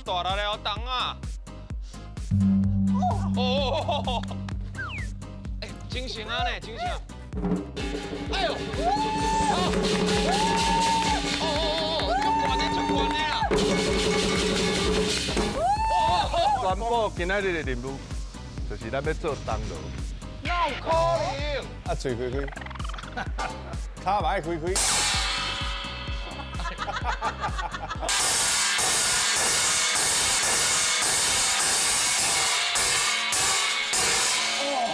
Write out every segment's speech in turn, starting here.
大力了，重啊！哦，哎，精神啊呢，精神！哎呦！哦哦哦，足悬的，足悬的啦！宣布今仔日的任务，就是咱欲做铜锣。哪有可能？啊，喙开开，跤嘛爱开开。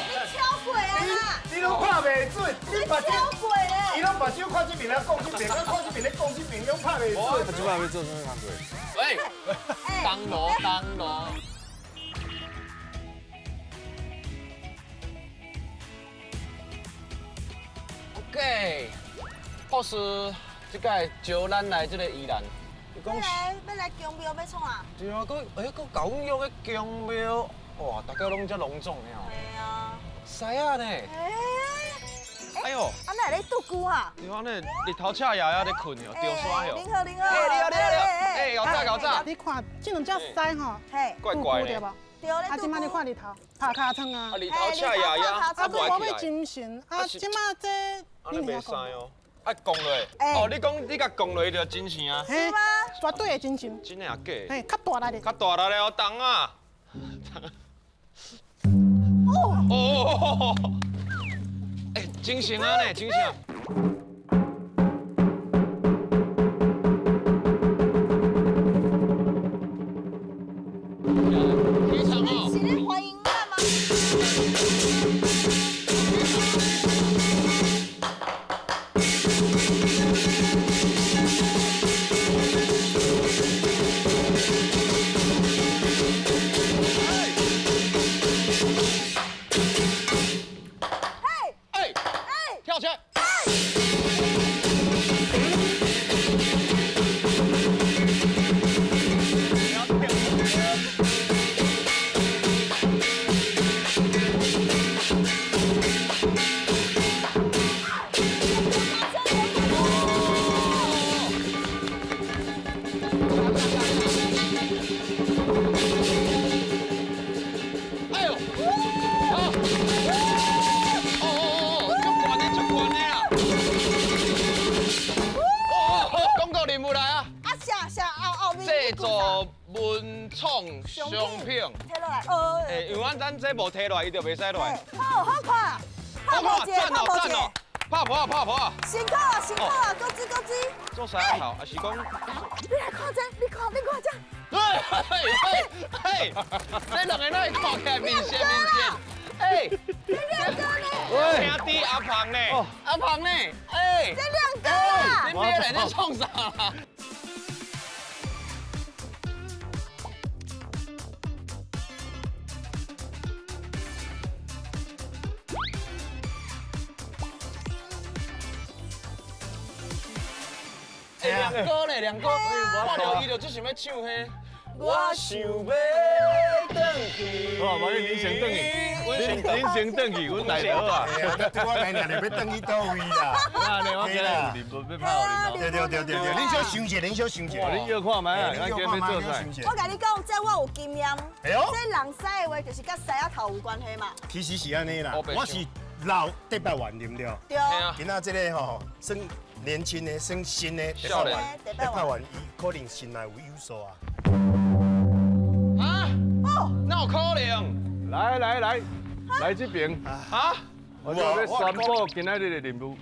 你超过啊啦！你拢拍袂准，你超过咧！伊拢目睭看这边咧讲这边，看这边咧讲这边，拢拍袂准。啊，这摆欲做啥物工课？喂，铜锣，铜锣。OK，博士，这届招咱来这个宜兰，伊讲要来欲来宫庙欲创啊？对啊，阁哎，阁共阮约去宫庙，哇，大家拢遮隆重的哦。对啊。狮仔呢？哎，哎呦，啊，哪会咧拄久啊？对啊，咧日头赤夜夜咧困哟，掉山哟。您好，您好。哎，你好，你好，你好。哎，𠢕早𠢕早。你看这两只狮吼，嘿，怪怪的。对无？对咧。啊，这摆你看日头，拍尻川啊。啊，日头赤夜夜，啊，阁无欲精神，啊，这摆这。按呢袂使哦。啊，讲落，哦，你讲你共讲落就真神啊？是吗？绝对会精神。真的啊假？嘿，较大力的。较大力了，重啊！哦哦，哎，精神啊呢，精神。起床哦！是咧欢迎咱吗？哎哎，跳起来！哎呦！好！哦哦哦，足悬的，足悬的啦！哦哦，广告任务来啊！啊，啥啥后后面。制作文创商品。提落来，哦。哎，因为咱这无提落来，伊就袂使落来。好好看，好看，赞哦赞哦，拍婆啊拍婆啊！辛苦啊辛苦啊，高姿高姿。做啥头？还是讲？你来看这，你看你看这。嘿嘿嘿！这两个哪会看起来面善面善？哎，这亮哥呢？兄弟阿胖呢？阿胖呢？哎，这亮哥啊！你别来，你创啥啦？哎，亮哥呢？亮哥，看到伊就只想欲唱彼。我想欲转去。好，无你先转去，恁先转去，阮来倒啊。对我来，念欲转去佗位啦？啊，你我今日有任务欲拍予恁。对对对对对，恁小想者，恁小想者。恁约看觅啊，咱今日做啥？我共你讲，这我有经验。哎呦，这人狮的话，就是佮狮仔头有关系嘛。其实是按呢啦，我是老特别员对不对？对。今仔这个吼，算年轻的，算新的特别员，特别员伊可能心内有有数啊。啊？哦，哪有可能？来来来，来这边。啊？我欲宣布今仔日的任务，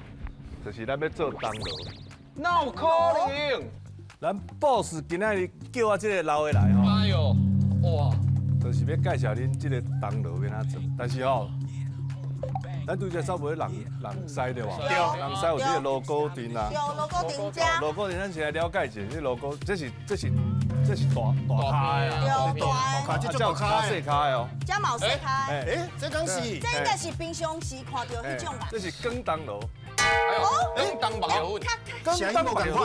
就是咱欲做铜锣。哪有可能？咱 boss 今仔日叫我这个老的来吼。哎呦，哇！就是欲介绍恁这个铜锣欲按怎做，但是吼，咱拄才走袂人人狮对无？对。人狮有这个锣鼓阵啊。有锣鼓阵遮。锣鼓阵，咱先来了解一下，这锣鼓，这是这是这是大大跤的啊。对，大的。这有较细跤的哦。这嘛有细跤。哎，这敢是？这应该是平常时看到彼种吧？这是广东锣。哎呦，广东白粉。声音无仝款。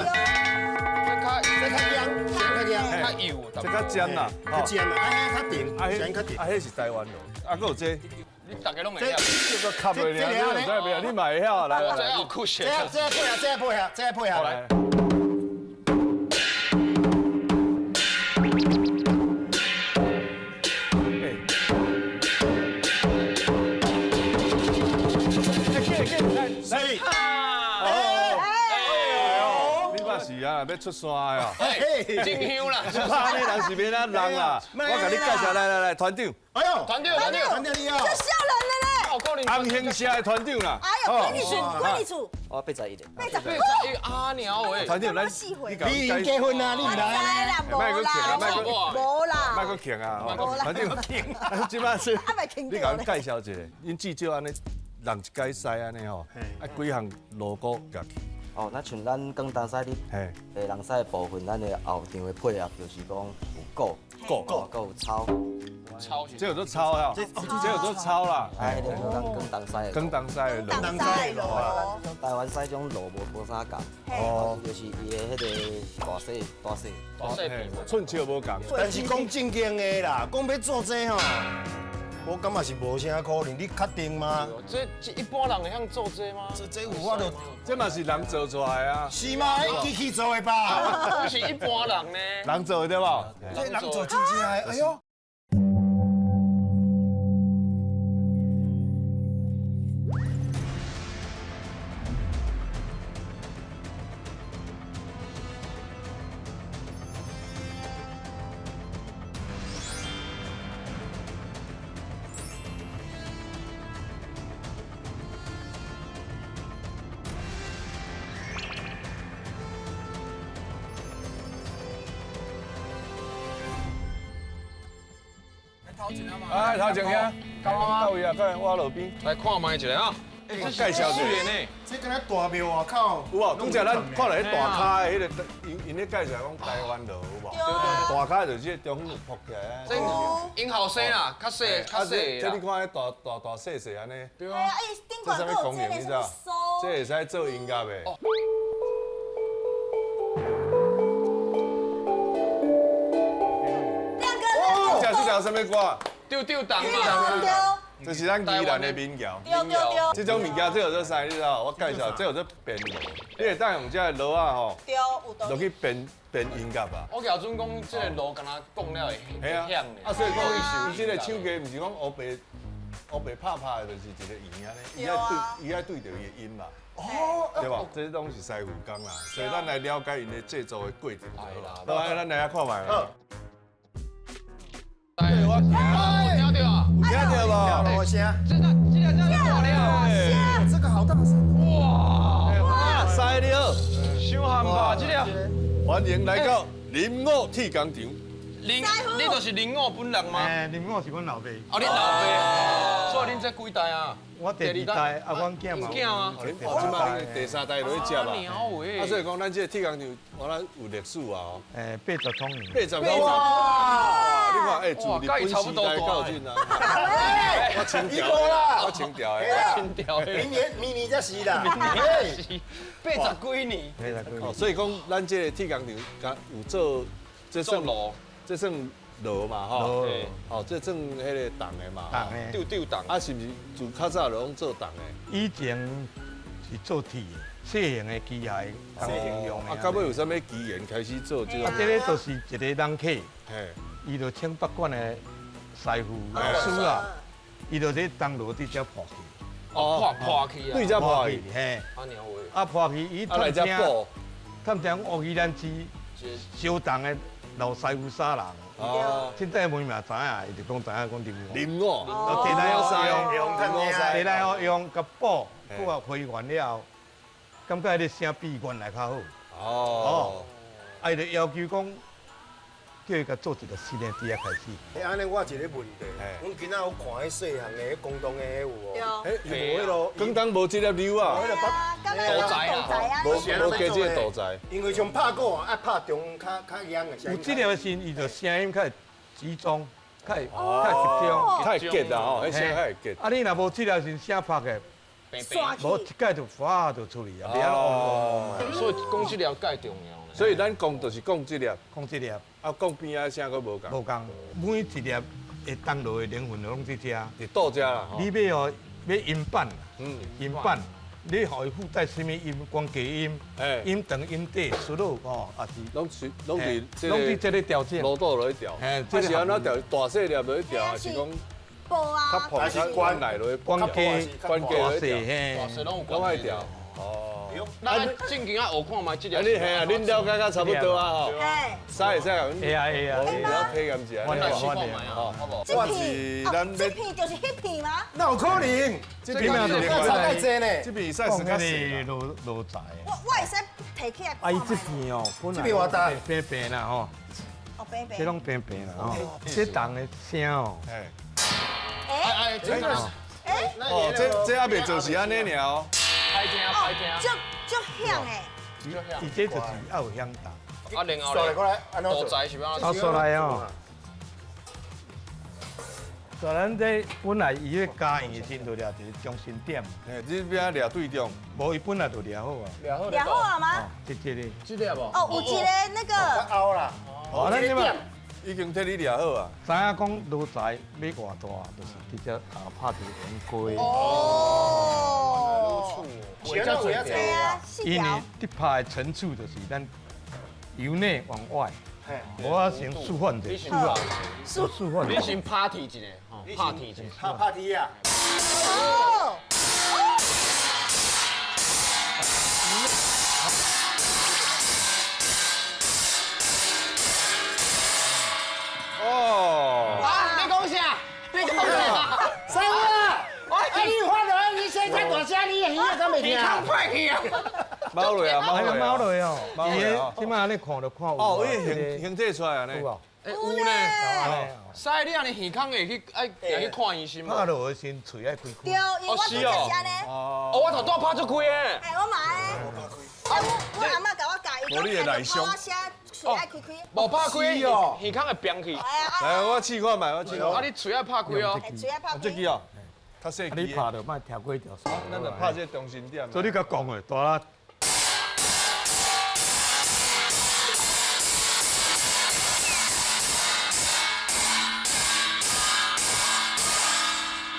这较这较尖，这较尖，较幼，这较尖啦，较尖啦，啊，较甜，声音较甜。啊，彼是台湾锣，啊，阁有这。你大家拢会晓。这个卡袂了，你唔知袂？你嘛会晓来来来。这有酷炫。这这配合，这配合，这配合。来。欲出山的哦。嘿，真香啦！拍呢人是免啊人啦，我共你介绍，来来来，团长。哎呦，团长，团长，团长你好。这少年的咧。红兴社的团长啦。哎呦，几年厝？几年厝？我81的。 81。 81阿鸟喂。团长，来，你已经结婚啦？你毋知啦？无啦，无啦，莫阁强啊！团长，这摆是，你共阮介绍一下，𪜶至少按呢，弄一届师按呢吼，啊几项锣鼓乐器。哦，那像咱广东师咧，人师的部分，咱的后场的配合就是讲有鼓、鼓、鼓，阁有操。操，这有做操啊，这有做操啦。哎，这个咱广东师的。广东师的锣。广东师的锣。台湾师种锣无啥仝。哦。就是伊的彼个大细、大细、大细，寸尺无仝。但是讲正经的啦，讲欲做这吼，我感觉是无啥可能，你确定吗？这一般人会晓做这吗？这有法度，这嘛是人做出来啊。是吗？机器做的吧？不是一般人呢。人做的对无？这人做真正的，哎呦！哎，头前兄，到位啊，到我路边来看觅一下啊。介绍一下呢，这敢若大庙外口有无？拄才咱看落彼大跤的彼个，𪜶咧介绍讲台湾锣有无？大跤就是这中央有扑起来。这𪜶后生啦，较细较细。这你看彼大大大细细按呢。对啊。这啥物功能你知道？这会使做音乐的。这是条啥物歌？丢丢档嘛。这是咱宜兰的民谣。这种物件这叫做啥？你知道？我介绍，这叫做编锣。你会当用这个锣仔吼，落去编编音乐吧。我举准讲，这个锣敢若讲了会响啊，所以讲，伊这个手机毋是讲乌白乌白拍拍的，就是一个圆按呢，伊爱对著伊的音嘛。哦，对吧？这拢是师傅工啦，所以咱来了解𪜶的制作的过程。好，来，咱来遐看觅。对，我听到啊，有听到无？锣声。这个这个这个了，这个好大声！哇哇，犀利！伤悍吧，这个。欢迎来到林五铁工厂。林，你就是林五本人吗？哎，林五是阮老爸。哦，你老爸。所以恁这几代啊？我第二代，啊，阮囝嘛。囝啊。哦，这摆第三代落去接啊。啊，所以讲咱这个铁工厂，原来有历史啊。哎，80多年。80多年。哇！你看，哎，自日本时代到今啊。我清朝啦，我清朝的。清朝的。明年明年才是啦。是80几年。80几年。哦，所以讲咱这个铁工厂，有做这算炉。这算锣嘛吼，哦，这算彼个铜的嘛，铜的，丢丢铜。啊，是毋是自较早就拢做铜的？以前是做铁的，细型的机械工程用的。啊，到尾有啥物机缘开始做这个？啊，这个就是一个人客，伊就请北管的师傅老师啊，伊就咧铜锣伫遮破去。哦，破去啊！对遮破去，嘿。啊娘喂！啊破去，伊来遮补，探听乌鱼兰市烧铜的。老师傅三人，哦，现在问嘛知影，伊就讲知影讲林五。林五，摕来用，摕来用，佮补，佮啊还原了后，感觉彼个声比原来较好。哦，啊，伊就要求讲，叫伊共做一个新的伫遐开始。欸，按呢我一个问题，阮今仔有看彼细汉的广东的彼有无？欸，无彼啰，广东无这粒溜啊。杜仔啊，无加这个杜仔。因为像拍鼓啊，爱拍中较较硬的声。有这粒的时，伊就声音较集中，较集中，较会结啊吼，彼声较会结。啊，你若无这粒时声拍的，无一盖就哗就出去啊，袂晓嗡嗡。所以讲这粒盖重要。所以咱讲就是讲这粒，讲这粒。啊，讲边仔声阁无仝。无仝，每一粒会铜锣的灵魂拢伫遮。伫倒遮啦。你欲予欲音板，音板，你予伊附带啥物音，光低音，音长音短，输入哦，也是。拢是拢伫拢伫这个调整。锣鼓落去调。啊是按怎调？大细粒落去调，还是讲？薄啊。较薄，较关来落去，关低，关低落去嘿。大细拢拢爱调。哦。咱正经啊学看觅这个。啊，你嘿啊，恁了解甲差不多啊吼。嘿，使会使啊。会啊会啊。我了体验一下。我来试看觅啊，好无？这片，哦，这片就是彼片吗？那有可能？这片那差太济呢？这片使较细。落落在。我会使提起来。啊，伊这片哦，这片偌大？平平啦吼。哦，平平。这拢平平啦吼。这重的声哦。哎。哎哎，这个。哎。哦，这还袂做是按呢尔哦。歹听歹听。足足响的。伊这就是爱有响动。啊，然后咧，多在是欲按怎？啊，煞来哦。咱这本来伊咧加盐的时阵就掠一个中心点。嘿，这边掠对中。无，伊本来就掠好啊。掠好。掠好啊吗？这这个。这个无？哦，有一个那个。凹啦。哦，咱这摆已经替你掠好啊。知影讲炉材欲偌大，就是直接啊拍一个圆规。哦。对啊，因为伫拍的层次就是咱由内往外。我先示范者，示范，示范。你先 party 一下，吼，party 一下，party 啊！哦。哦。啊！你讲啥？你讲啥？师傅啊！啊！你有看到你声遮大声，你的耳仔敢袂听？耳孔破去啊！猫落啊，猫落哦，猫落哦。伊这摆按呢看就看有。哦，伊形体出来按呢。有无？有呢。师，你按呢耳孔会去爱去看医生无？拍落去先喙爱开开。对，因为我拄才是按呢。哦，我头拄拍足开的。哎，我嘛按呢。啊，我阿嬷共我教，伊讲拍我声，喙爱开开。无拍开，耳孔会扁去。来，我试看觅，我试看。啊，你喙爱拍开哦。喙爱拍开。这支哦，较细支。你拍就莫听过条。咱就拍这中心点。所以你共讲的，大力。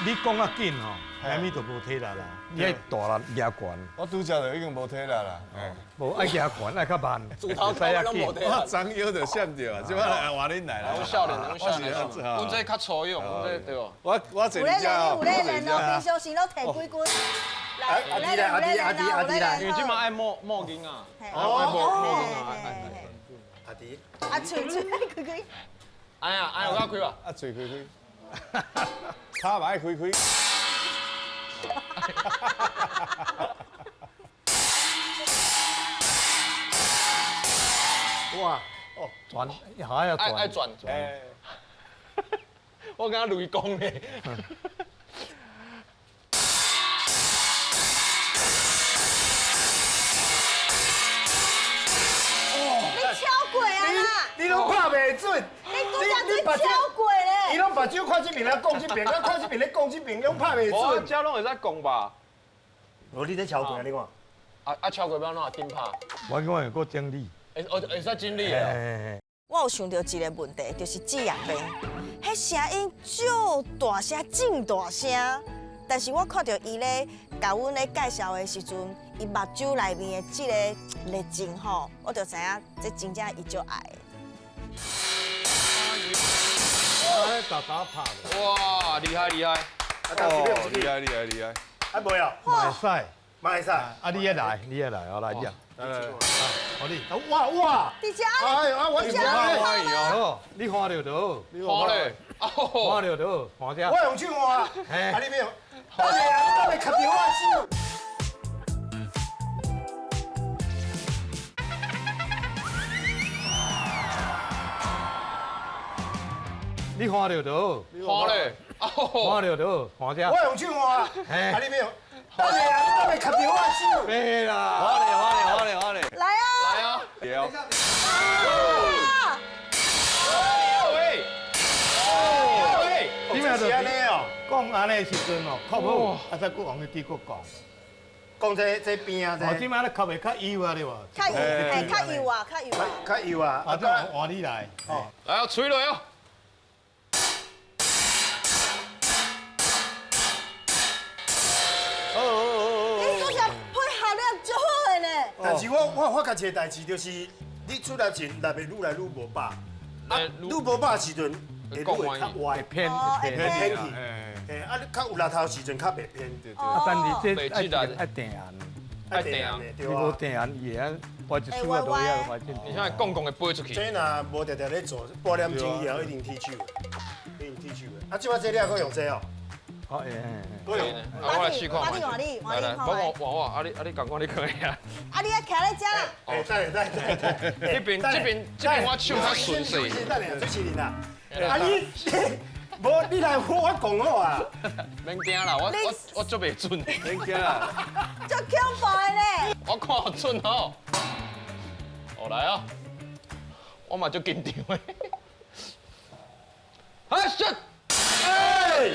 你讲较紧吼，啥物都无体力啦。你爱大力举悬。我拄则就已经无体力啦。无爱举悬，爱较慢。猪头头拢无体力。我长腰就闪著啊，这摆来换恁来啦。阮少年，阮少年，阮这较粗勇，阮这对无？我坐你遮哦。有咧练哦，平常时拢提几斤。来，阿弟来，阿弟，阿弟，阿弟来。因为这马爱摸摸囡仔。哦，爱摸摸囡仔。阿弟。啊，喙喙开开。哎呀，哎，有够开吧？啊，喙开开。跤嘛爱开开。哇，哦，转，还要转，爱转。哎，我敢若雷公咧。你超过啊啦！你拢拍袂准。你拄才超过咧。伊拢目睭看这边咧讲这边，啊看这边咧讲这边，拢拍袂准。这拢会使讲吧？无你咧超过啊？你看。啊超过欲按怎紧拍？我讲会阁整理。会使整理的。我有想到一个问题，就是职业病，彼声音足大声，真大声。但是我看到伊咧共阮咧介绍的时阵，伊目睭内面的这个热情吼，我就知影这真正伊足爱的。哇，厉害厉害！哦，厉害厉害厉害！啊，袂哦，嘛会使，嘛会使。啊，你也来，你也来，我来讲。来来，好你。哇哇！伫遮，哎啊，我伫遮欢迎哦。你看著就好，看咧，看著就好，看遮。我用手看，啊你没有？等下，你敢会卡著我手？你看著就好，看咧，看著就好，看遮。我用手看，啊你没有？等下，你敢会卡著我手？袂啦，看咧，看咧，看咧，看咧。来啊！来啊！对。喂！喂！你嘛是按呢哦，讲按呢时阵哦，较好，啊再阁往彼滴阁讲。讲这边啊，这。哦，这摆咧较袂较幼啊，对无？较幼，嘿，较幼啊，较幼啊。较幼啊，啊，再换你来。哦，来啊，吹落哦。你拄才配合了足好的呢。但是我发觉一个代志，就是你出来前内面愈来愈无饱，啊，愈无饱的时阵会愈会较歪，会偏会偏去。嘿，啊，你较有力头时阵较袂偏。啊，但是这爱爱定。爱定的，你无定啊，伊会啊，歪一丝啊，落遐歪进。你现在公公会飞出去。这若无定定咧做，半点钟以后一定踢手的，一定踢手的。啊，这摆这你还阁用这哦？哦，会会。阁用。啊，我来试看觅。换你，来来，我换我，啊你啊你共款你可以啊。啊，你爱徛咧遮啦。哎，等下等下等下。这边这边这边我手较顺势。等下，主持人啊，啊你。无，你来我我讲好啊。免惊啦，我做袂准。免惊啦。足恐怖的咧。我看好准吼。哦来啊，我嘛足紧张的。好，shot！哎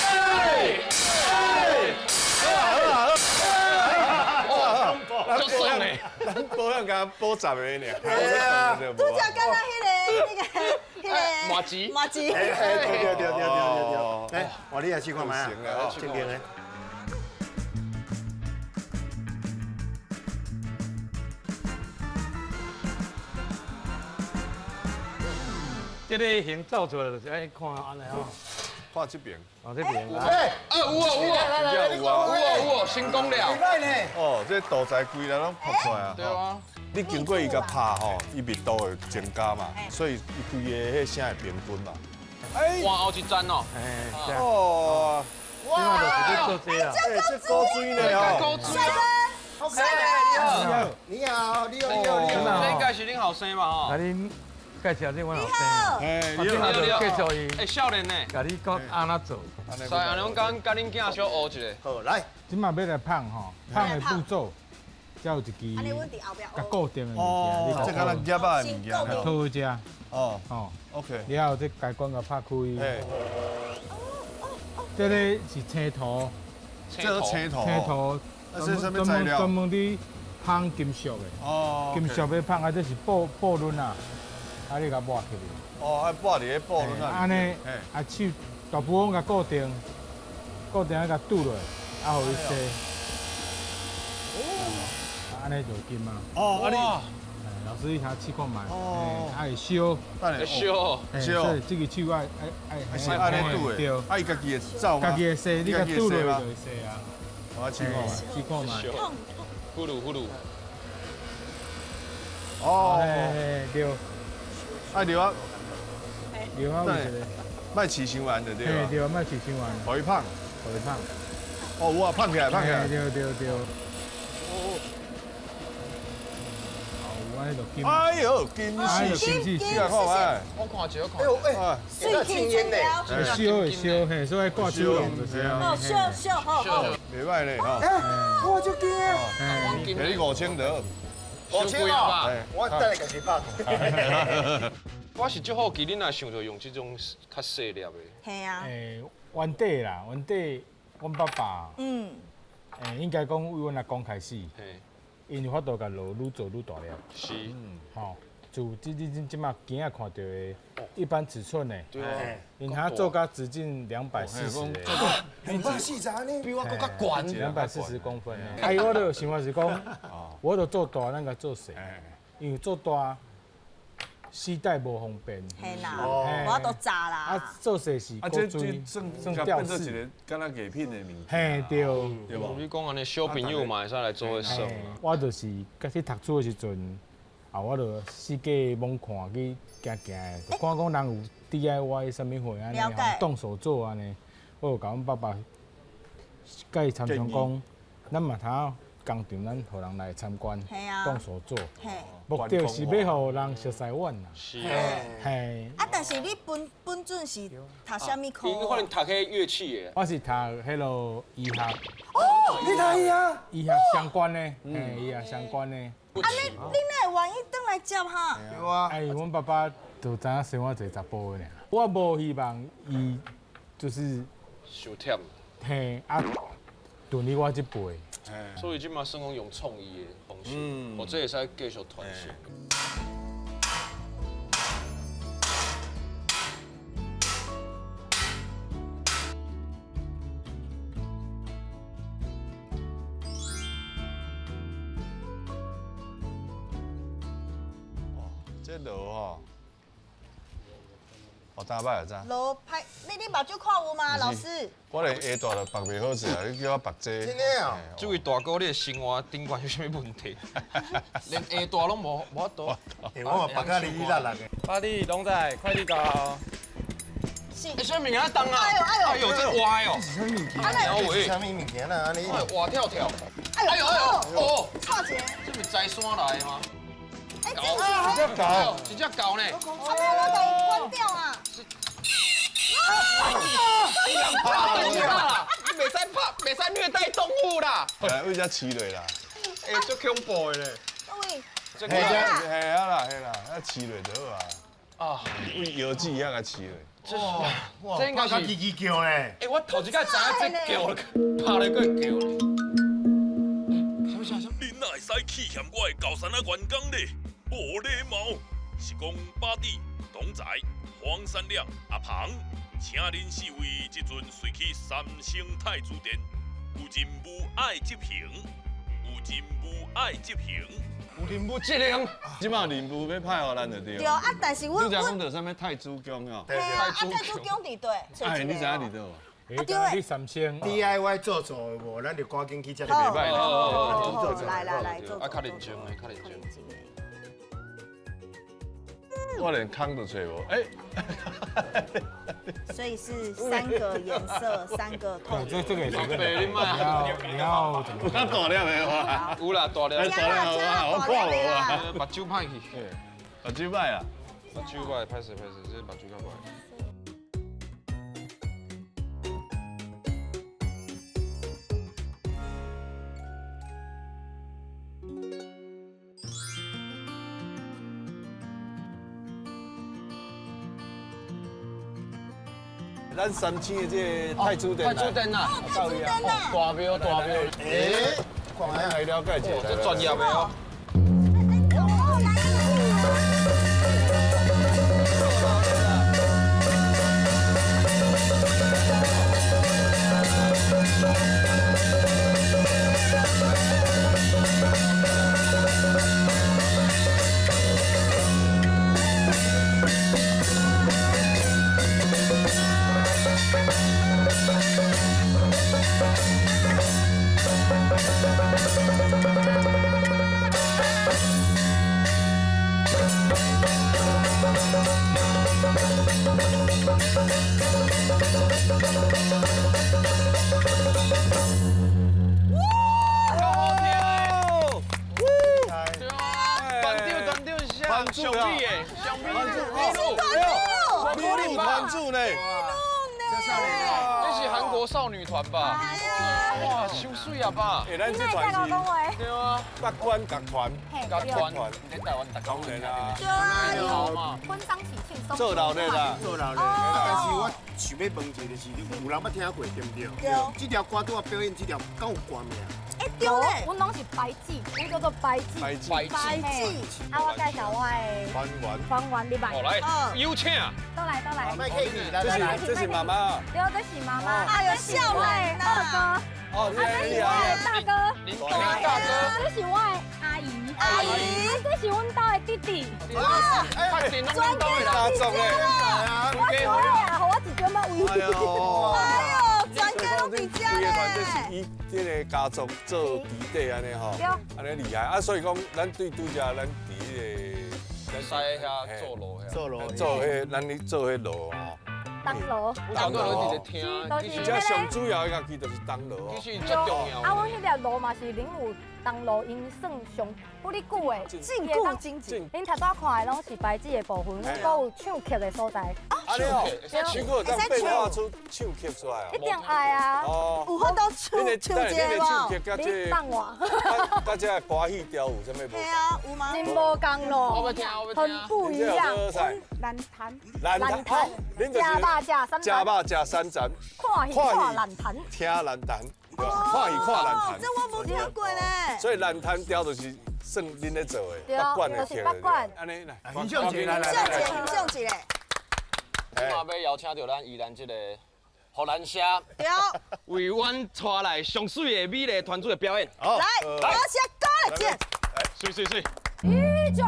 哎哎！好啊好啊好啊！哦，足爽的。咱保养共补十个尔。对啊。拄则敢若彼个那个。麻糬，麻糬，对对对对对对，来，我你来试看觅啊，正经的。这个形造出来就是爱看按呢吼，看这边，哦这边，哎，啊有哦有哦，有哦有哦，成功了。哦，这素材规个拢曝出来啊。对啊。你经过伊共拍吼，伊密度会增加嘛，所以伊规个彼声会平均嘛。哎，换后一站哦。哎，哦，哇，这做这啊，这古锥呢哦，帅哥，帅哥，你好，你好，你好，你好，这应该是恁后生吧？吼。啊，恁介绍这阮后生。哎，你好，你好，介绍伊。哎，少年呢？共你讲按怎做？所以按呢，阮佮佮恁囝小学一下。好，来，这马欲来捧吼，捧的步骤。才有一支较固定的物件，这敢若夹仔的物件，较套这。哦哦，OK。了后这开关共拍开。这个是青头。这是青头。青头。专门专门伫烘金属的。哦。金属欲烘啊，这是布布轮啊，啊你共抹起来。哦，爱抹伫咧布轮啊。按呢，啊手大部分共固定，固定啊共拄落，啊予伊洗。按呢就金啊！哦，按呢，老师你遐试看觅，哦，啊会烧，会烧，烧，这个手爱爱爱，是按呢拄的，对，啊伊家己会走吗？家己会洗，你共拄落就会洗啊。我试看觅，试看觅。呼噜呼噜。哦，对。啊对啊，对啊，有一个，莫饲伤完就对啊。对，莫饲伤完。予伊捧，予伊捧。哦，有啊，捧起来，捧起来。对对对。哎呦，金丝金丝，你看觅？我看一下，看。哎呦，哎，水气真了。会烧会烧，嘿，所以挂手笼就是啊。哦，烧烧好好。袂歹咧，吼。哎，哇，足金的。给你5000得。5000哦。我等下家己拍。我是足好奇，恁若想著用这种较细粒的。嘿啊。欸，原底啦，原底，阮爸爸。嗯。欸，应该讲为阮阿公开始。𪜶有法度共炉愈做愈大粒。是。吼，就这这这这马镜仔看著的，一般尺寸的。对。𪜶遐做甲直径240的。240呢？比我阁较悬。240公分的。哎，我就想法是讲，我就做大，咱共做细，因为做大。携带无方便，嘿啦，我都炸啦。啊，做细是古锥，算吊饰，一个敢若艺品的物件。嘿，对，对无？你讲按呢，小朋友嘛会使来做伙耍。我就是开始读书的时阵，啊，我就四界猛看去行行的，就看讲人有 DIY 啥物货按呢，动手做按呢，我就共阮爸爸佮伊参详讲，咱嘛通。工厂咱予人来参观，动手做，目的是欲予人熟似阮啦。是啊，嘿。啊，但是你本本准是读啥物科？你可能读彼乐器的。我是读彼落医学。哦，你读医学？医学相关的，嘿，医学相关的。啊，你哪会愿意转来接哈？对啊。哎，阮爸爸就知影生我一个查埔的尔，我无希望伊就是伤忝。嘿，啊，炖伫我这辈。所以这马算讲用创意的方式，或者会使继续传承。哦，这炉吼，我当摆就知。无歹，你目睭看有吗，老师？我连下大就缚袂好势啊，你叫我缚这。真的哦。这位大哥，你的生活顶悬有啥物问题？连下大拢无无法度。欸，我嘛缚甲哩哩啦啦的。巴蒂龙仔，快递到。是。欸，啥物件重啊？哎呦哎呦！哎呦，这歪哦。这是啥物物件？这是啥物物件啊？按呢？活跳跳。哎呦哎呦！哦，错一个。这是摘山来的吗？哎，这是一只狗，一只狗呢？啊，要我共伊关掉啊！你人拍动物啦！你袂使拍，袂使虐待动物啦！来，为遮饲落啦？欸，足恐怖的咧！喂，这个嘿啊啦，嘿啦，啊饲落就好啊。啊，为腰子遐共饲落。哇，这应该是叽叽叫咧。欸，我头一摆知影这叫，拍咧阁会叫咧。啥啥啥？你哪会使气嫌我的高山仔员工咧？无礼貌！是讲巴蒂、董仔、黄山亮、阿庞，请恁四位这阵随去三星太子殿，有任务爱执行，有任务爱执行，有任务执行。这摆任务欲派予咱就对。对啊，但是阮你才讲著啥物太子宫哦？对啊，啊太子宫伫佗？哎，你知影伫佗无？啊对。你三星 DIY 做做的无，咱就赶紧去这个好袂歹好，来来来，做。啊，较认真的，较认真。我连空都揣无，哎。所以是三个颜色，三个透明。这个也随便。你要怎么？有较大粒的无？有啦，大粒。大粒我看无啊。目睭歹去。目睭歹啊。目睭歹，歹势歹势，这目睭较歹。咱三星的这个太子殿，太子殿啊，太子殿啊，大庙大庙，哎，咱来了解一下，这专业的哦。上美的，上美的，美女团主呢？这是韩国少女团吧？哇，伤水啊吧！欸，咱这团是，对啊，北关乐团，乐团，你台湾大当然啊，对啊，婚丧喜庆，做闹热啦，做闹热。但是我想欲问一下，就是有人捌听过对不对？对。这条歌拄仔表演这条，敢有歌名？哎，对嘞，阮拢是白字，阮叫做白字。白字。白字。啊，我介绍我的团员。团员入来。哦，来，有请。都来，都来。这是妈妈。对，这是妈妈。哎呦，笑脸二哥。哦，这是我的大哥。林大哥。这是我的阿姨。阿姨。这是阮兜的弟弟。哇，专家大众嘞。我输了啊，予我一点仔位。哎呦。哎呦，专家拢伫遮咧。这是以这个家族做基底按呢吼，按呢厉害啊！所以讲，咱对拄才咱伫彼个西遐做路，做路，做彼咱咧做彼路吼。铜锣，铜锣一直听，这上主要的乐器就是铜锣。其实最重要。啊，阮彼条路嘛是灵武铜锣，𪜶算上不哩久的，禁锢经济。恁头拄仔看的拢是白纸的部分，阮阁有唱曲的所在。啊，你哦，唱曲当变化出唱曲出来啊？一定爱啊！哦，有法度唱唱这个无？你放我。佮这个歌戏调有啥物无？对啊，有吗？真无仝咯，很不一样。兰潭，兰潭，食肉食三食肉食三层，看戏看兰潭，听兰潭，看戏看兰潭。这我无听过咧。所以兰潭调就是算恁咧做的，北管的就是北管。按呢来，欣赏一下，来来来，欣赏一下。今嘛欲邀请著咱宜兰这个予兰社，对，为阮带来上媠的美丽团组的表演。来，我先过来接。来，媠媠媠。一九。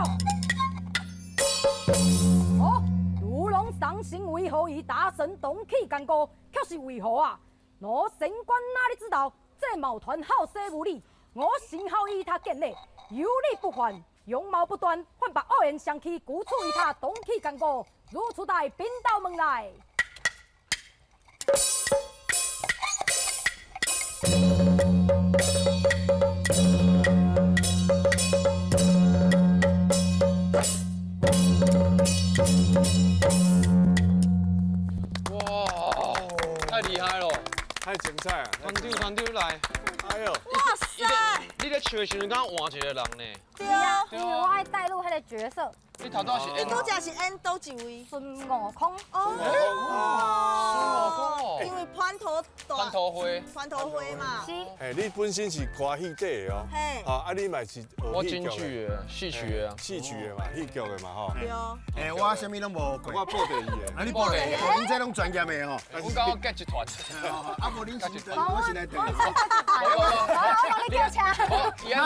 哦，如龙上王行为何以大神动气干戈，却是为何啊？我神官哪里知道？这毛团好色无礼，我幸好与他见礼，有礼不还，容貌不端，反把恶言相欺，故处与他动气干戈，如此待兵到门来。哇，太厉害了！太精彩了！团长，团长来！哎呦！哇塞！你咧唱的时阵，敢换一个人呢？对啊，因为我爱带入彼个角色。你头拄是演？你拄才是演佗一位？孙悟空。哦。孙悟空哦。因为潘头潘头花。潘头花嘛。是。嘿，你本身是歌戏底的哦。嘿。啊，你嘛是我京剧的，戏曲的。戏曲的嘛，戏剧的嘛吼。对。哎，我啥物拢无过。我报第二个。啊，你报第二个，恁这拢专业的吼。我刚刚结一团。啊，无恁是，我是来等。我你叫车。你爱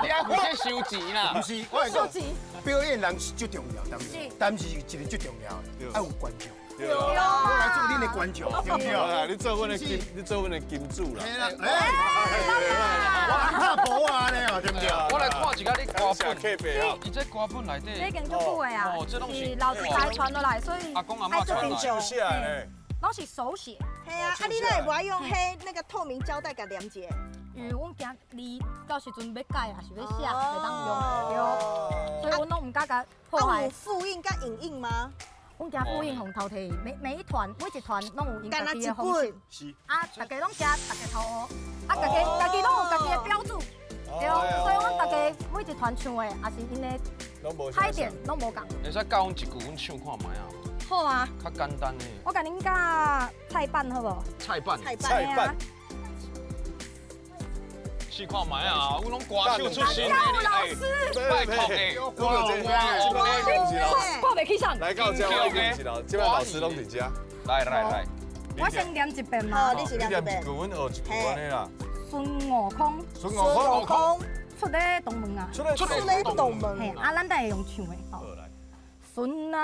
你爱负责收钱啦。不是，我收钱。表演人是最重要，但是但是一个最重要的，爱有观众。对。我来做恁的观众，对不对？你做阮的金，你做阮的金主啦。哎，我拍波啊咧，对不对？我来看一下你歌本，伊这歌本内底，这已经足久的啊，是老一代传落来，所以阿公阿嬷传来。手写的。拢是手写。嘿啊，啊你哪会无爱用彼那个透明胶带共黏一下？因为阮惊字到时阵欲改也是欲写，袂当用，对。所以阮拢毋敢共破坏。啊有复印佮影印吗？阮惊复印予偷提，每每一团每一团拢有𪜶家己的方式。是。啊，大家拢写大家头学，啊，家己家己拢有家己的标注，对。所以阮大家每一团唱的，也是𪜶的拍点拢无仝。会使教阮一句，阮唱看觅啊。好啊。较简单的。我共恁教菜板好无？菜板。菜板。试看觅啊！阮拢歌手出身的，你哎，拜托的。看袂起上。来到这我讲一楼，这摆老师拢伫遮。来来来，我先念一遍嘛。好，你先念一遍。你念一句，阮学一句按呢啦。孙悟空。孙悟空。出咧东门啊。出咧东门。嘿，啊，咱等下用唱的。好。孙啊。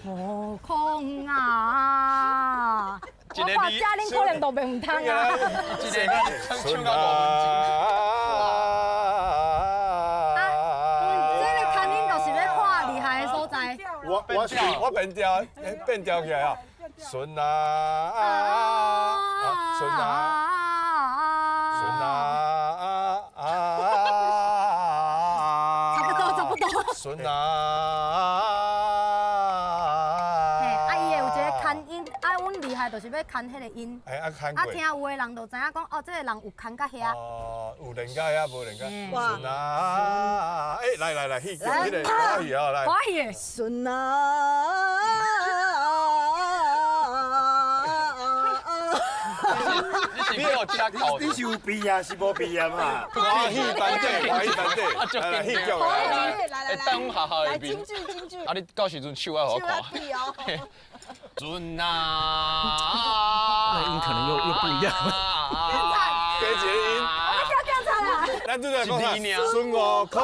悟空啊！我看这恁可能都袂毋通啊。一个唱到五分钟。啊，这个牵引就是欲看厉害的所在。我变调变调起来啊！孙啊，孙啊，孙啊啊！差不多，差不多。孙啊！嘿，啊，伊会有一个牵音，啊，阮厉害就是欲牵彼个音。哎，啊，牵啊，听有的人就知影讲，哦，这个人有牵到遐。哦，有练到遐，无练到。孙啊！哎，来来来，戏剧，彼个歌戏哦，来。歌戏的。孙啊！你是有毕业是无毕业嘛？歌戏班底，歌戏班底，来戏剧来来来，等阮学校来京剧京剧。啊，你到时阵手爱予我看。孙啊！那音可能又不一样了。加一个音。我叫警察啦。咱拄才讲啥？孙悟空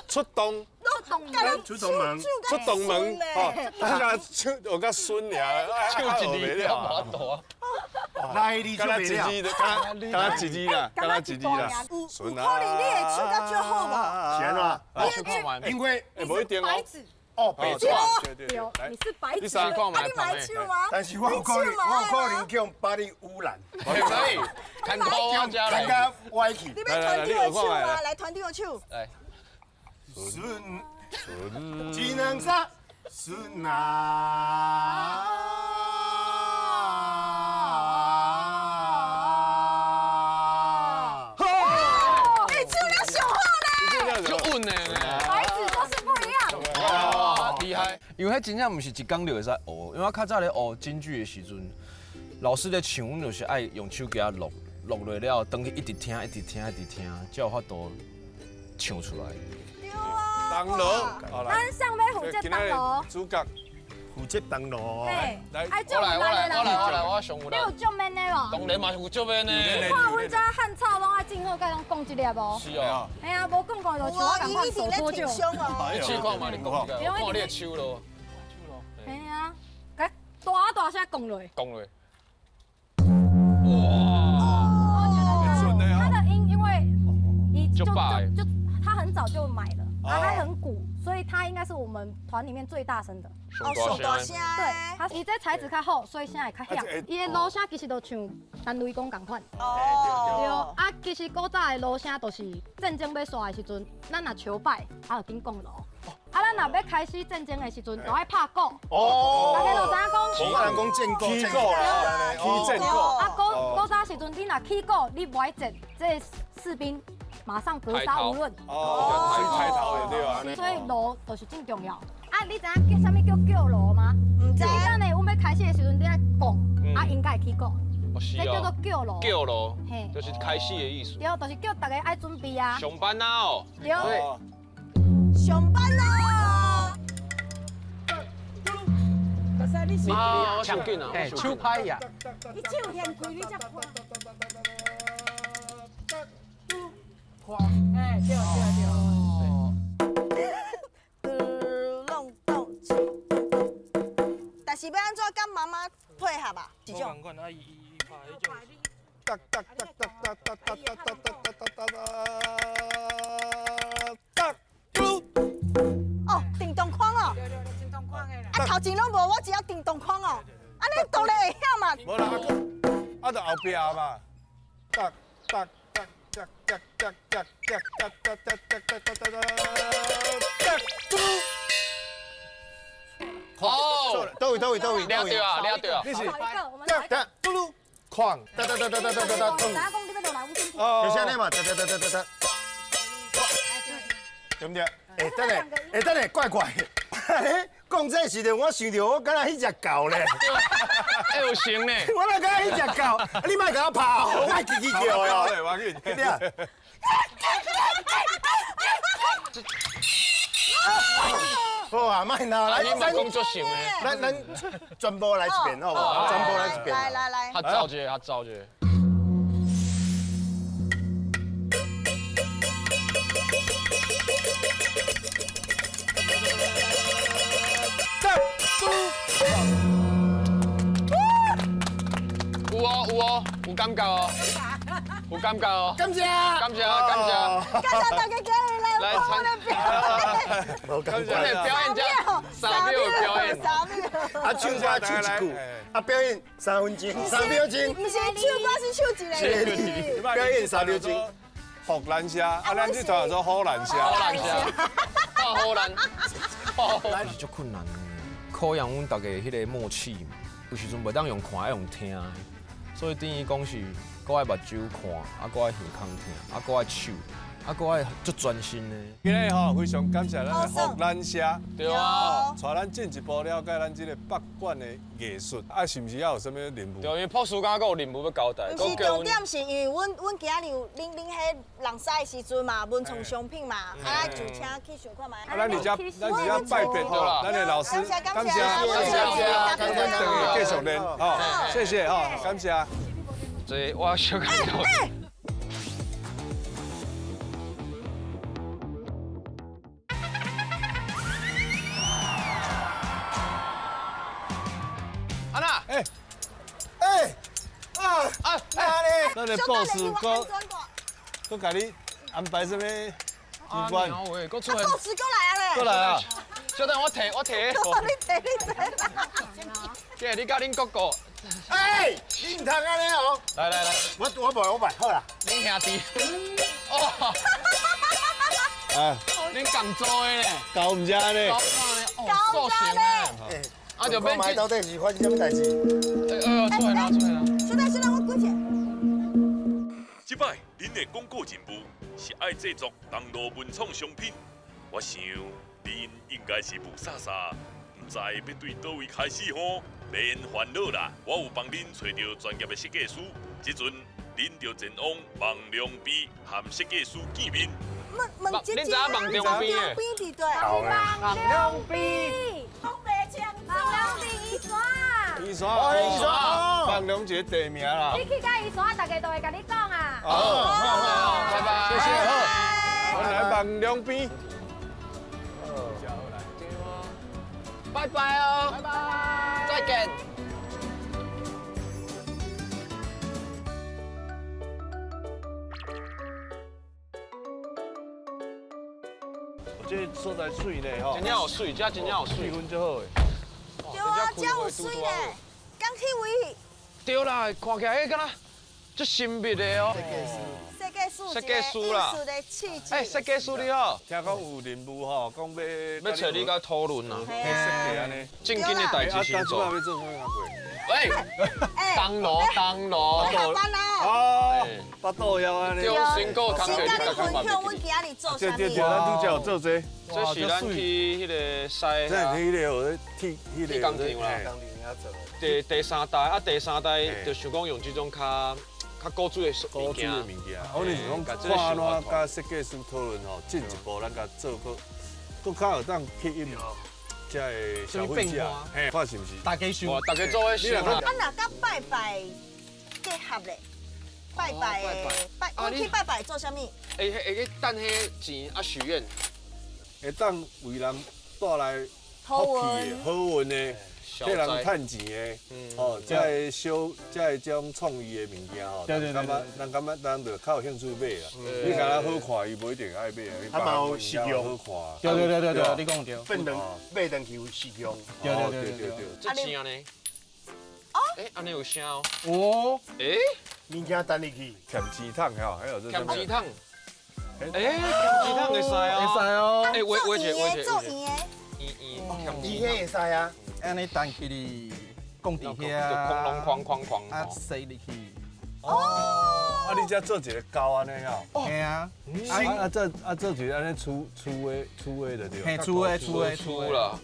出动。出洞门，出洞门，哦，他敢唱，我甲孙尔，唱一字了，无大。来你就袂了，敢若一字啦，敢若一字啦。有可能你会唱甲足好无？是按怎？因为无一定哦。哦，白纸，对对，你是白纸，啊，你嘛会唱吗？但是我有可能，我有可能去予把你污染。可以，看高加来，看较歪去。你欲团长的唱吗？来团长的唱。来。孙，一两三，孙啊！你唱得上好呢，足稳的，白纸就是不一样。哇，厉害！因为彼真正毋是一工就会使学，因为我较早咧学京剧的时阵，老师咧唱，阮就是爱用手机仔录，录落了后，转去一直听，一直听，一直听，才有法度唱出来。东罗，咱上欲负责东罗。主角。负责当路。来，我来，我来，我来，我来，我上有你有足免的无？当然嘛是有足免的。你看阮遮汉草拢爱进好，盖拢讲这粒无？是哦。嘿啊，无讲讲就像我共款手搓酒。你试看嘛，你讲这个，我看你的手咯。嘿啊，佮大大声讲落。讲落。哇！我觉得他的音，因为你就就他很早就买了，啊，他很鼓，所以他应该是我们团里面最大声的。哦，上大声。对，他伊这材质较好，所以声会较响。伊的锣声其实就像陈雷公仝款。哦。对，啊，其实古早的锣声就是战争欲煞的时阵，咱若求败，啊，就紧降锣。啊，咱若欲开始战争的时阵，就爱拍鼓。哦。大家都知影讲。我人讲战鼓，起鼓啦，起战鼓。啊，古早时阵，你若起鼓，你无爱战，这士兵马上格杀无论。哦，所以抬头的对啊。所以锣就是真重要。啊，你知影叫啥物叫叫锣吗？毋知。你等下阮欲开始的时阵，你爱讲，啊，应该会起鼓。这叫做叫锣。叫锣，就是开始的意思。对，就是叫大家爱准备啊。上班啊哦。对。上班咯。啊，抢紧啊！手拍呀。你手掀开，你才看。哎，对对对。但是欲按怎佮妈妈配合啊？这种。哒哒哒哒哒哒哒哒哒哒哒哒哒。哦，叮咚哐哦。啊，头前拢无，我只要叮咚哐哦。啊，你当然会晓嘛。无啦，啊，就后壁嘛。哒哒哒哒哒哒哒哒哒哒哒哒哒哒哒。哦，倒位倒位倒位，抓到啊，抓到啊！你是哒哒嘟噜，哐，哒哒哒哒哒哒哒哒，就是按呢嘛，哒哒哒哒哒哒，对不对？哎，等下，哎，等下，怪怪，讲这时阵，我想到我敢若彼只狗咧，哎，有型呢，我若敢若彼只狗，你莫共我拍，我爱叽叽叫哦，对对。好啊，莫闹啦，你嘛讲足像的，咱全部来一遍好无？全部来一遍。来来来，较早一个，较早一个。有哦有哦，有感觉哦，有感觉哦。感谢，感谢，感谢。感谢大家今日来看我的表演。我的表演家，三秒表演。三秒。啊，唱歌唱一句，啊，表演3分钟，3秒钟。不是唱歌是唱一个。表演3秒钟。福兰虾，啊，咱这团叫做好兰虾。好兰虾，好兰，好兰。是足困难的，考验阮大家彼个默契嘛。有时阵袂当用看，爱用听的，所以等于讲是，阁爱目睭看，啊，阁爱耳孔听，啊，阁爱手，啊，阁爱足专心的。今日吼非常感谢咱的福兰社，对啊，带咱进一步了解咱这个北管的艺术，啊，是毋是还有啥物任务？对，因为朴树敢阁有任务欲交代。毋是重点是因为阮今仔日有恁彼人狮的时阵嘛，文创商品嘛，啊，就请去想看觅。啊，咱伫遮，咱伫遮拜别吼，咱的老师，感谢，感谢，感谢，咱转去继续练，吼，谢谢吼，感谢。这我小感觉。阿娜，哎，哎，啊啊，哪咧？咱的博士阁，阁共你安排啥物机关？阁出来，博士阁来啊咧！阁来啊！小等我提，我提。你提你提。姐，你佮恁哥哥。哎，你毋通按呢哦！来来来，我我无好啦。恁兄弟。哦。啊。恁共做的咧。狗毋知呢。哦，塑形的。啊，就免到底是发生啥物代志？哎，出来啦，出来啦！出来出来，我滚起。这摆恁的广告任务是爱制作铜锣文创商品，我想恁应该是雾煞煞，毋知欲对佗位开始吼。免烦恼啦，我有帮恁揣著专业的设计师，这阵恁就前往网龙边和设计师见面。问问姐姐，恁知影网龙边的？边伫对？网龙边。讲袂清楚。宜山。宜山，宜山，放龙一个地名啦。你去到宜山，大家都会共你讲啊。好，好，好，拜拜，谢谢。好，我来放两边。拜拜哦，拜拜，再见。这所在水呢，吼，真正有水，这真正有水，气氛足好的。对啊，这有水呢，敢去位？对啦，看起来彼敢若足神秘的哦。设计师，设计师啦。哎，设计师你好。听讲有任务吼，讲欲欲揣你共讨论啊。设计按呢。正经的代志先做。欲做啥工课？喂，当炉当炉。下班啦。哦，腹肚枵按呢。对，辛苦工课，先佮你分享，阮今日做啥物？对对对，咱拄才有做这。这是咱去彼个西。这是彼个铁彼个工厂啦。第三代啊，第三代就想讲用这种较古锥的物件。我就是讲，看按怎佮设计师讨论吼，进一步咱共做阁阁较有当吸引这个消费者，嘿，看是毋是？大家想，大家做伙想啊。啊，若佮拜拜结合咧，拜拜的拜，阮去拜拜做啥物？会会去等彼钱啊许愿，会当为人带来福气的、好运的。替人趁钱的，哦，这个小，这个这种创意的物件吼，人感觉，人感觉人就较有兴趣买啦。你敢若好看，伊无一定爱买。啊嘛有实用，好看。对对对对对，你讲对。变转买转去有实用。对对对对对。这声呢？哦。欸，按呢有声哦。哦。欸，物件等入去。欠钱桶吼，还有这。欠钱桶。欸，欠钱桶会使哦。会使哦。欸，我一个，我一个。做圆的。圆圆，圆的会使啊。按呢弹起哩，讲伫遐，哐啷哐哐哐，啊，塞入去。哦，啊，你遮做一个胶按呢吼？嘿啊，啊做啊做一个按呢粗粗的粗的就对。嘿，粗的粗的粗啦。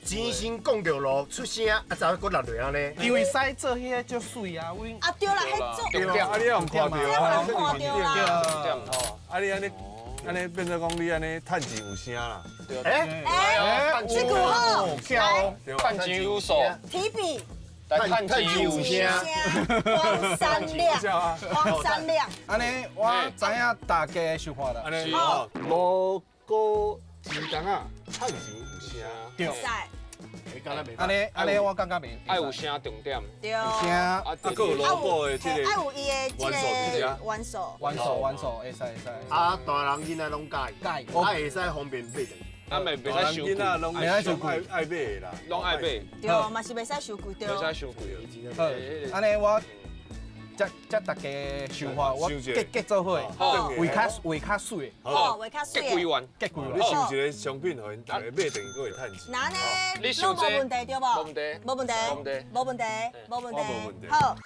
钱先讲著路出声，啊，才阁落落按呢。因为使做彼个足媠啊，阮。啊对啦，彼做。重点，啊你用看著啊，看著啦。重点哦，啊你按呢。按呢变做讲你按呢趁钱有声啦。欸欸，这句好，来，趁钱有数，提笔，趁钱有声，黄山亮，黄山亮。按呢，我知影大家的想法啦。按呢，哦，锣鼓钱筒仔，趁钱有声。对。按呢，按呢，我感觉袂。爱有声重点。对。有声，啊，阁有锣鼓的这个。爱有伊的这个元素。元素，元素，会使会使。啊，大人囡仔拢佮意，啊，会使方便买。啊，袂袂使伤贵，袂使伤贵，爱买的啦，拢爱买。对，嘛是袂使伤贵，对。袂使伤贵。好，按呢我。这大家想法，我结做伙，画较画较媠，哦，画较媠，结几万，结几万。你想一个商品，予𪜶逐个买转去，阁会趁钱。那呢？你想这？无问题对无？无问题，无问题，无问题，无问题。好。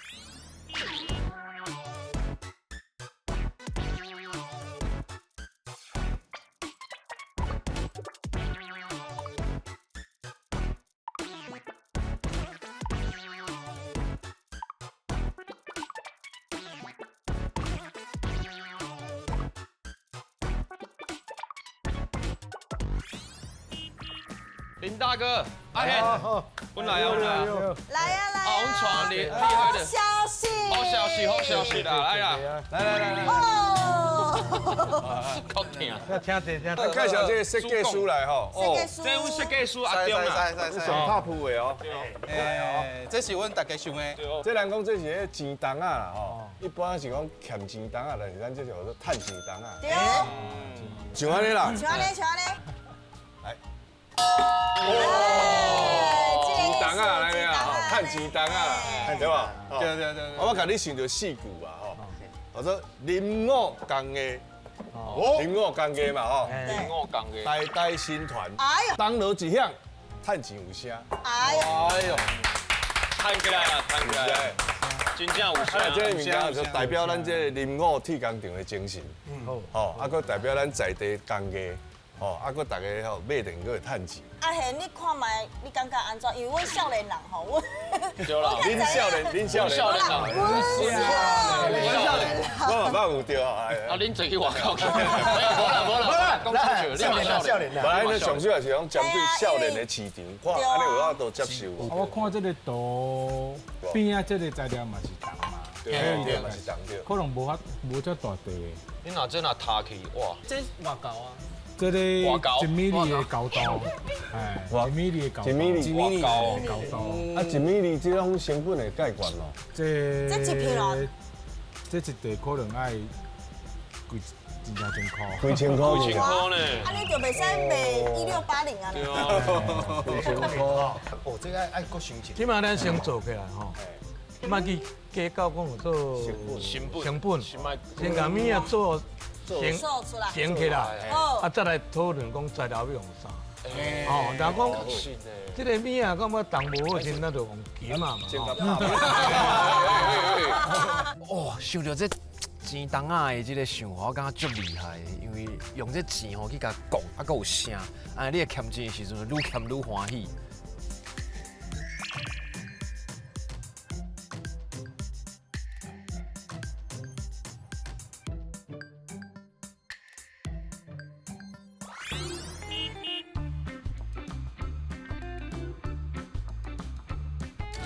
林大哥，阿贤，阮来啊，阮来啊，来啊来啊！阮带你厉害的，好消息，好消息，好消息啦，来啦，来来来来，哦，够听，听者听者。介绍这个设计师来吼，设计师，这阮设计师阿中啊，上拍铺的哦，哎，这是阮大家想的，这人讲这是彼钱筒仔啦吼，一般是讲欠钱筒仔，但是咱这是叫做趁钱筒仔。对，像按呢啦，像按呢，像按呢，来。哦，钱筒仔来没啊？趁钱筒仔，对吧？对对对。我共你想著四句啊，吼。我说林五工艺，林五工艺嘛，吼。林五工艺。代代新传。哎呦。铜锣一响，趁钱有声。哎呦。哎呦。趁起来啦，趁起来。真正有声。啊，这个物件就代表咱这个林五铁工厂的精神。嗯。吼，啊，阁代表咱在地工艺。哦，啊，阁逐家吼买转阁会趁钱。阿贤，你看觅，你感觉按怎？因为阮少年人吼，阮对啦，恁少年，恁少年，阮少年，阮少年，我嘛捌有对啊。啊，恁坐去外口去。无啦无啦无啦，讲笑，你嘛少年啦。本来咧上主要是讲针对少年的市场，看按呢有法度接受无？我看这个图边仔这个材料嘛是铜嘛，对对嘛是铜对。可能无法无遮大块的。你若这若塌去，哇！这偌厚啊？这个一米二的高度，哎，一米二的高度，一米二，一米二高度。啊，一米二这种成本会介悬咯？这这一片咯，这一块可能爱几真正千块，几千块，几千块呢？啊，你就袂使卖1680啊？对啊，几千块。哦，这个爱阁想一。这摆咱先做起来吼，莫去计较讲有做成本，成本，先共物仔做。先先起来，啊，再来讨论讲材料欲用啥。哦，若讲这个物仔感觉重无好，先咱就用金仔嘛。哦，想著这钱筒仔的这个想法，我感觉足厉害的，因为用这钱吼去共讲，啊，阁有声，按呢你会俭钱的时阵，愈俭愈欢喜。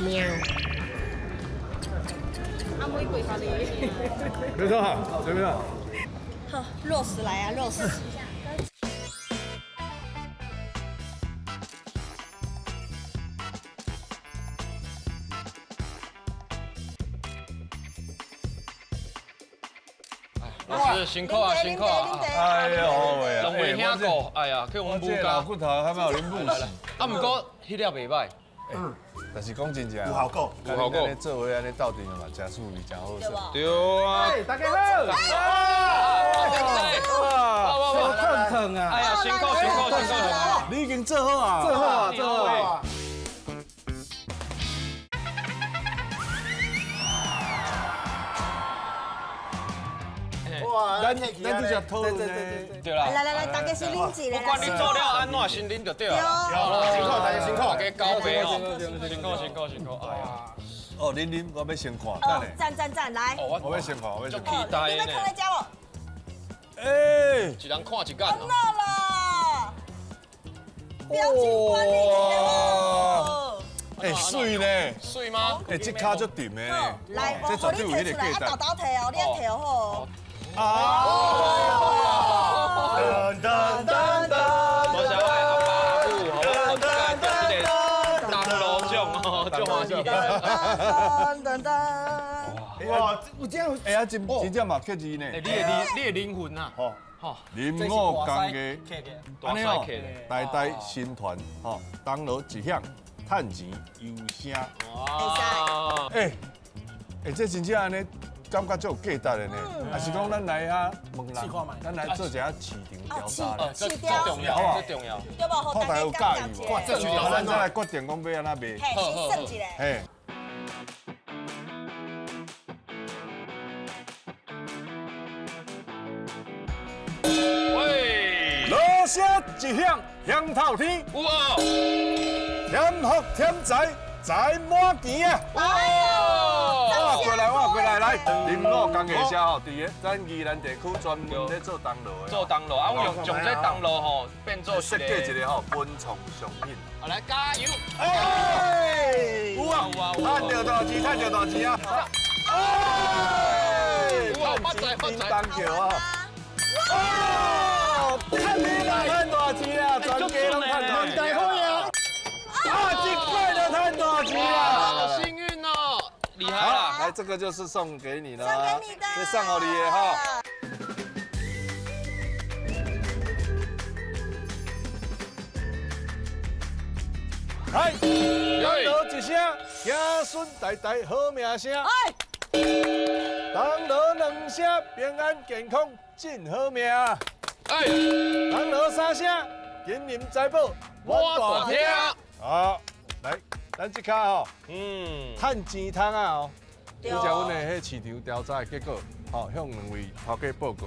喵。阿妹跪下你。别动，随便。好，肉丝来啊，肉丝。老师辛苦啊，辛苦啊！哎呦喂，两位兄哥，哎呀，去阮母家。老骨头还没有恁母死。啊，毋过彼粒袂歹。嗯，但是讲真正，有效果，有效果。做伙按呢斗阵嘛，真趣味，真好耍。对啊。大家好。哇，手烫烫啊！哎呀，辛苦辛苦辛苦！你已经做好啊，做好啊，做好啊。哇，咱咱这只讨论呢，对啦。来来来，大家先啉一下。不管你做了按怎，先啉就对了。辛苦大家辛苦，大家交杯哦。辛苦辛苦辛苦，哎呀。哦，啉啉，我欲先看，等下。赞赞赞，来。我欲先看，我欲先看。期待呢。你欲看来食无？哎，一人看一眼。安怎啦？表情管理一下无？哎，水呢？水吗？哎，这跤足沉的呢。来，我予你提出来，啊，豆豆提哦，你爱提好。啊！噔噔噔噔，多谢我的阿爸阿母，我这个当罗奖哦，足欢喜。噔噔噔！哇，有这样，哎呀，真真正嘛客气呢。你的你的灵魂啊，吼，林五工艺，按呢哦，代代新传，吼，铜锣一响，趁钱有声。哇！哎，哎，这真正按呢。感觉足有价值的呢，还是讲咱来遐问人，咱来做一下市场调查咧，这重要，这重要，对无？看大家有佮意无？咱再来决定讲欲按怎卖。嘿，先算一下。嘿。喂，锣声一响，响透天。有哦。添福添财，财满钱啊！哇！过来，我过来，来，林五工艺社吼，伫个咱宜兰地区专门咧做铜锣的。做铜锣，啊，我用将这铜锣吼变做设计一个吼文创商品。好，来加油！哎，有啊有啊，趁著大钱，趁著大钱啊！哎，发财发财！当桥啊！哦，趁你啦，趁大钱啊！全家拢趁大钱。大好啊！啊，这摆就趁大钱啊！好幸运哦，厉害啦！来，这个就是送给你了，送给你的，这送予你的哈。来，铜锣一声，子孙代代好名声。铜锣两声，平安健康真好命。哎，铜锣三声，金银财宝满大厅。好，来，咱这跤吼，趁钱通啊哦。拄才阮的彼市场调查的结果，吼，向两位头家报告，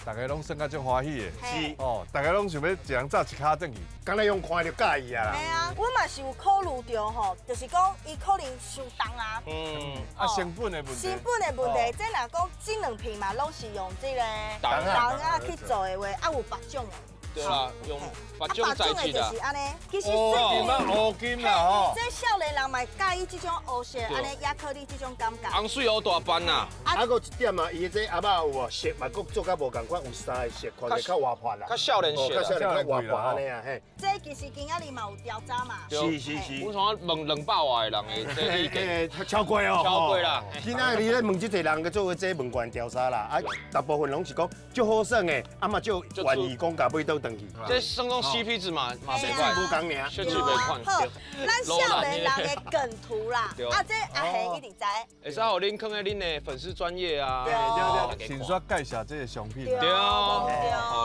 大家拢算甲足欢喜的，是，哦，大家拢想欲一人走一跤转去，敢若用看就佮意啊啦。嘿啊，阮嘛是有考虑著吼，就是讲伊可能伤重啊。嗯，啊，成本的问题。成本的问题，这若讲这两片嘛，拢是用这个铜仔去做的话，啊有别种的。对啦，用别种材质啦。就是按呢，其实乌金啦吼。这少年人嘛佮意这种乌色，按呢亚克力这种感觉。红水乌大斑啦。啊，阁一点啊，伊的这鸭仔有无色嘛，阁做较无仝款，有三个色，看起来较活泼啦。较少年色，较少年较活泼按呢啊嘿。这其实今仔日嘛有调查嘛。是是是。阮从问200外个人的这意见。超过哦。超过啦。今仔日咧问这济人，阁做这问卷调查啦，啊，大部分拢是讲足好耍的，啊嘛足愿意讲共买倒转去。这算讲 CP 值嘛，嘛袂歹，无仝尔，设计袂款。好，咱少年人的梗图啦，啊，这阿贤一直知。会使予恁囥在恁的粉丝专页啊。对对对，先煞介绍这个商品。对。好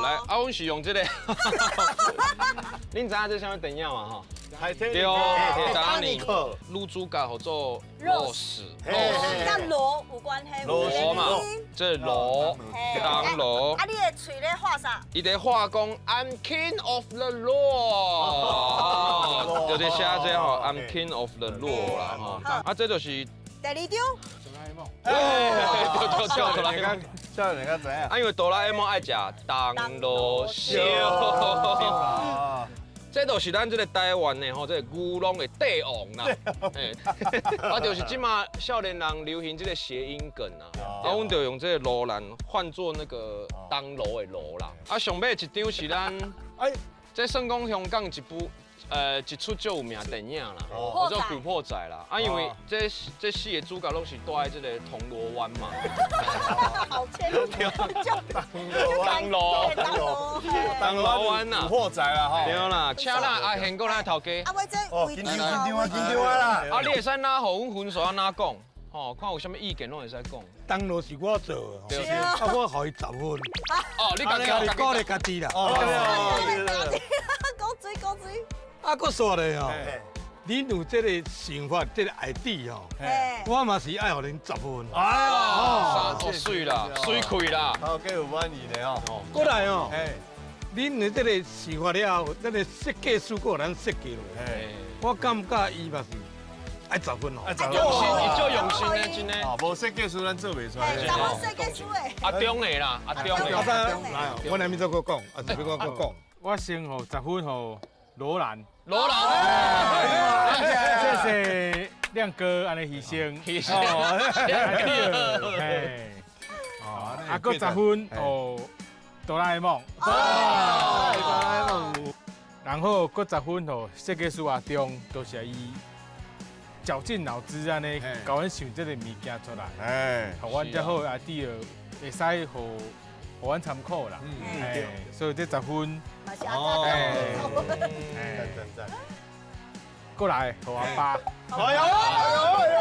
来，啊，阮是用这个。恁知影这啥物电影嘛？吼。对，铁达尼克。女主角叫做罗斯，佮罗有关系。罗嘛，这罗，当罗。啊，你的喙咧画啥？伊咧画讲 I'm king of the law，就伫写这吼，I'm king of the law 啦吼。啊，这就是第二张。哆啦 A 梦。对对对，哆啦 A 梦。少年家知影。啊，因为哆啦 A 梦爱食铜锣烧。这就是咱这个台湾的吼，这个牛郎的帝王啦。啊，就是这马少年人流行这个谐音梗啊，啊，阮就用这个罗兰换做那个铜锣的锣啦。啊，上尾一张是咱，哎，这算讲香港一部。一出足有名电影啦，叫做《古惑仔》啦。啊，因为这四个主角拢是住在这个铜锣湾嘛。好签，铜锣，铜锣湾呐，古惑仔啦吼。对啦，请咱阿贤阁咱头家。啊，喂，这紧张紧张啊，紧张啊啦。啊，你会使哪予阮分数按怎讲？吼，看有啥物意见拢会使讲。铜锣是我做的，啊，我予伊10分。哦，你家己鼓励家己啦。讲水讲水。啊，阁煞咧吼，恁有这个想法，这个 idea 吼，我嘛是爱予恁10分。哎呀，哦，媠啦，媠气啦，头家有满意咧吼。阁来哦，恁的这个想法了后，咱的设计师阁予咱设计落，我感觉伊嘛是爱10分哦。爱10分，用心，伊足用心的，真的。哦，无设计师咱做袂出来。10分设计师的。阿中的啦，阿中的。来，我来咪做阁讲，啊是欲我阁讲。我先予10分予罗兰。罗兰，谢谢亮哥按呢牺牲，牺牲，嘿，啊，阁10分哦，哆啦 A 梦，哆啦 A 梦，然后阁10分哦，设计师阿中，多谢伊绞尽脑汁按呢，共阮想这个物件出来，哎，予阮才好 idea 会使予阮参考啦，嗯，所以这10分。哦，赞赞赞！过来，予阿爸。哎呦哎呦哎呦！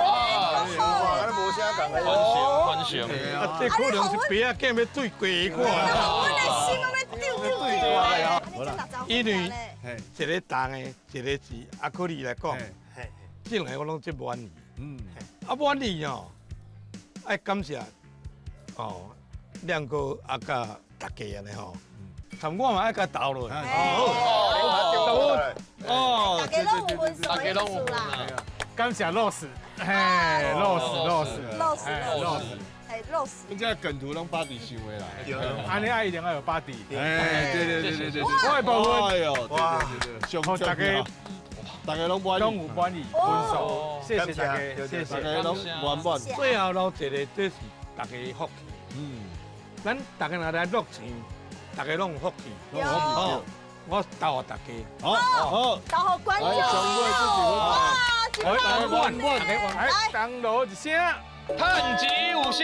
哇，无啥共的，宽松宽松。啊，这可能是白仔囝欲对过我。阮的心拢欲丢丢丢。因为一个重的，一个是阿克力来讲，这两个我拢足满意。嗯，啊满意哦，爱感谢哦，亮哥啊佮大家按呢吼。我嘛爱共投落。哦，哦，大家拢有分数，大家拢有啦。感谢老师，嘿，老师，老师，老师，老师，嘿，老师。你这梗图拢巴蒂想的啦。按呢爱一定爱有巴蒂。哎，对对对对对。我的部分。哎呦，对对对对，大家，大家拢满意，拢有满意分数，谢谢大家，谢谢，大家拢圆满。最后留一个，这是大家的福气。嗯，咱大家若来录钱。大家拢有福气，哦，我投予大家，好，好，投予观众，哇，来，来，铜锣一声，趁钱有声。